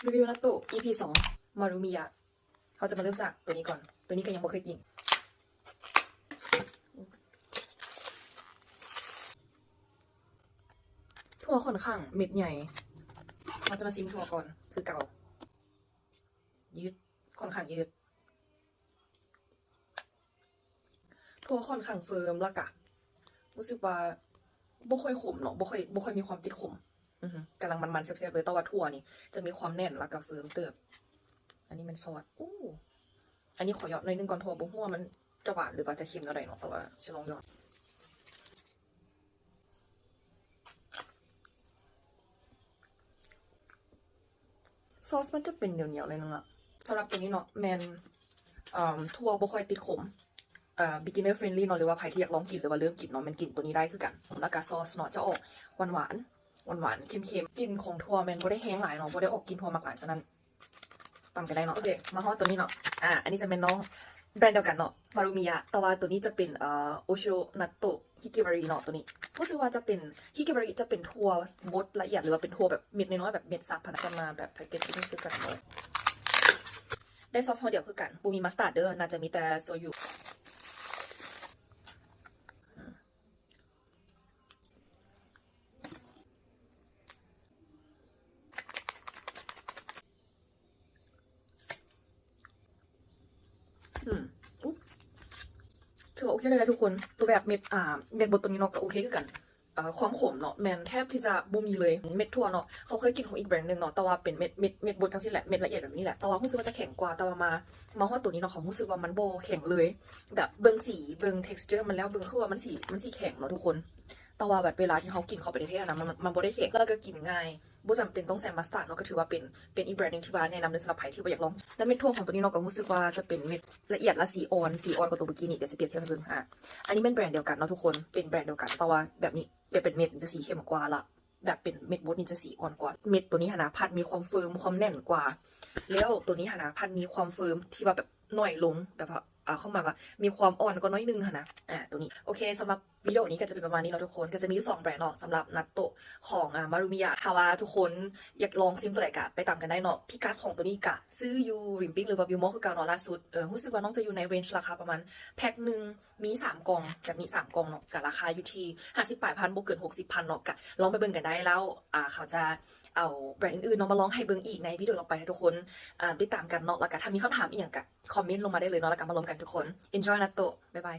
ຣີວິວນາໂຕະ ອີພີສອງ ມາຣູມິຍະ. ເຮົາຈະມາເລີ່ມຈາກໂຕນີ້ກ່ອນ. ໂຕນີ້ກໍຍັງບໍ່ເຄີຍກິນ. ຖົ່ວຂ້ອນຂ້າງເມັດໃຫຍ່. ເຮົາຈະມາຊິມຖົ່ວກ່ອນຄືເກົ່າ. ຍືດ, ຂ້ອນຂ້າງຍືດ. ຖົ່ວຂ້ອນຂ້າງເຟີມ ແລ້ວກະຮູ້ສຶກວ່າບໍ່ຄ່ອຍຂົມເນາະ, ບໍ່ຄ່ອຍ, ບໍ່ຄ່ອຍມີຄວາມຕິດຂົມ. ອືຮຶ ກຳລັງມັນໆແຊບໆເລີຍ, ແຕ່ວ່າຖົ່ວນີ້ຈະມີຄວາມແໜ້ນ ແລ້ວກະເຟີມເຕີບ. ອັນນີ້ແມ່ນຊອດ. ໂອ້ ອັນນີ້ຂໍຢອດໜ້ອຍໜຶ່ງກ່ອນ ເພາະວ່າບໍ່ຮູ້ວ່າມັນຈະຫວານ ຫຼືວ່າຈະເຄັມແນວໃດເນາະ, ແຕ່ວ່າຊິລອງຢອດ. ຊອດມັນຈະເປັນໜຽວໆໜ້ອຍໜຶ່ງອະ. ສຳລັບໂຕນີ້ເນາະ ແມ່ນ ເອີ່ມ ຖົ່ວບໍ່ຄ່ອຍຕິດຂົມ, ເອີ່ມ beginner friendly ເນາະ, ຫຼືວ່າໃຜທີ່ຢາກລອງກິນ ຫຼືວ່າເລີ່ມກິນເນາະ ແມ່ນກິນໂຕນີ້ໄດ້ຄືກັນ. ແລ້ວກະຊອດເນາະ ຈະອອກຫວານໆ ຫວານໆ ເຄັມໆ. ກິ່ນຂອງຖົ່ວແມ່ນບໍ່ໄດ້ແຮງຫຼາຍເນາະ, ບໍ່ໄດ້ອອກກິ່ນຖົ່ວໝາກຫຼາຍ ສະນັ້ນ ຕຳກໍໄດ້ເນາະ. ໂອເຄ ມາຮອດໂຕນີ້ເນາະ. ອາ ອັນນີ້ຈະແມ່ນນ້ອງແບຣນດຽວກັນເນາະ ມາຣູມິຍະ, ແຕ່ວ່າໂຕນີ້ຈະເປັນ ເອີ່ ໂອໂຊນາໂຕະ ຮິກເວຣີເນາະ. ໂຕນີ້ຮູ້ສຶກວ່າຈະເປັນ ຣິກເວຣີ ຈະເປັນຖົ່ວບົດລະອຽດ ຫຼືວ່າເປັນຖົ່ວແບບເມັດນ້ອຍໆ ແບບເມັດສັບຫັ້ນນະ. ມາແບບແພັກເກັດຈິ້ງຄືກັນເນາະ. ໄດ້ຊອດຫໍ່ດຽວຄືກັນ, ບໍ່ມີມັສຕາດເດີ, ໜ້າຈະມີແຕ່ໂຊຍຸ. ອືມ ອຸບ ຖືວ່າໂອເຄເລີຍນະທຸກຄົນ. ໂຕແບບເມັດ ອ່າ ເມັດບົດໂຕນີ້ເນາະ ກໍໂອເຄຄືກັນ. ເອີ ຄວາມຂົມເນາະ ແມ່ນແທບທີ່ຈະບໍ່ມີເລີຍ. ເມັດຖົ່ວເນາະ ເຮົາເຄີຍກິນຂອງອີກແບຣນໜຶ່ງເນາະ, ແຕ່ວ່າເປັນເມັດ ເມັດ ເມັດບົດຈັ່ງຊີ້ແຫຼະ, ເມັດລະອຽດແບບນີ້ແຫຼະ, ແຕ່ວ່າຮູ້ສຶກວ່າຈະແຂງກວ່າ. ແຕ່ວ່າມາ ມາຮອດໂຕນີ້ເນາະ ເຮົາຮູ້ສຶກວ່າມັນບໍ່ແຂງເລີຍ. ແບບເບິ່ງສີ ເບິ່ງ texture ມັນແລ້ວ ເບິ່ງຄືວ່າມັນຊິ ມັນຊິແຂງເນາະທຸກຄົນ, ແຕ່ວ່າແບບເວລາທີ່ເຮົາກິນເຂົ້າໄປແທ້ໆນະ ມັນ ມັນ ມັນບໍ່ໄດ້ແຂງ ແລ້ວກໍກິນງ່າຍ. ບໍ່ຈຳເປັນຕ້ອງໃສ່ມັສຕາດເນາະ, ກໍຖືວ່າເປັນ ເປັນອີກແບຣນໜຶ່ງທີ່ວ່າແນະນຳເລີຍ ສຳລັບໃຜທີ່ວ່າຢາກລອງ. ແລ້ວເມັດຖົ່ວຂອງໂຕນີ້ເນາະ ກໍຮູ້ສຶກວ່າຈະເປັນເມັດລະອຽດ ແລະ ສີອ່ອນ ສີອ່ອນກວ່າໂຕເມື່ອກີ້ນີ້. ດຽວຊິປຽບທຽບໃຫ້ເບິ່ງ. ອາ ອັນນີ້ແມ່ນແບຣນດຽວກັນເນາະທຸກຄົນ, ເປັນແບຣນດຽວກັນ ແຕ່ວ່າແບບນີ້ແບບເປັນເມັດນີ້ຈະສີເຂັ້ມກວ່າ ລະແບບເປັນເມັດບົດນີ້ຈະສີອ່ອນກວ່າ. ເມັດໂຕນີ້ຫັ້ນນະ ພັດມີຄວາມເຟີມ ຄວາມແໜ້ນກວ່າ, ແລ້ວໂຕນີ້ຫັ້ນນະ ພັດມີຄວາມເຟີມທີ່ວ່າແບບໜ້ອຍລົງ, ແບບວ່າ ອ່າ ຄວາມໝາຍວ່າມີຄວາມອ່ອນກວ່າໜ້ອຍໜຶ່ງຫັ້ນນະ. ອາ ໂຕນີ້ ໂອເຄ ສຳລັບ ວິດີໂອນີ້ກໍຈະເປັນປະມານນີ້ເນາະທຸກຄົນ, ກໍຈະມີຢູ່ສອງແບຣນເນາະ ສຳລັບນາໂຕະຂອງ ອາ ມາຣູມິຍະ. ຖ້າວ່າທຸກຄົນຢາກລອງຊິມໂຕໃດກໍໄປຕາມກັນໄດ້ເນາະ. ພິກັດຂອງໂຕນີ້ກໍຊື້ຢູ່ Dream Pink ຫຼືວ່າ Viu Mall ຄືເກົ່າເນາະ. ລ່າສຸດ ເອີ ຮູ້ສຶກວ່ານ້ອງຈະຢູ່ໃນ range ລາຄາປະມານ ແພັກໜຶ່ງມີສາມກ່ອງ, ແບບນີ້ສາມກ່ອງເນາະ ກໍລາຄາຢູ່ທີ່ຫ້າສິບປາຍພັນ ບໍ່ເກີນຫົກສິບພັນເນາະ. ກໍລອງໄປເບິ່ງກັນໄດ້ ແລ້ວ ອາ ເຂົາຈະເອົາແບຣນອື່ນໆເນາະ ມາລອງໃຫ້ເບິ່ງອີກໃນວິດີໂອຕໍ່ໄປນະທຸກຄົນ. ອາ ຕິດຕາມກັນເນາະ, ແລ້ວກໍຖ້າມີຄຳຖາມອີ່ຫຍັງກໍຄອມເມັນລົງມາໄດ້ເລີຍເນາະ, ແລ້ວກໍມາລົມກັນທຸກຄົນ. Enjoy ນາໂຕະ ບາຍບາຍ.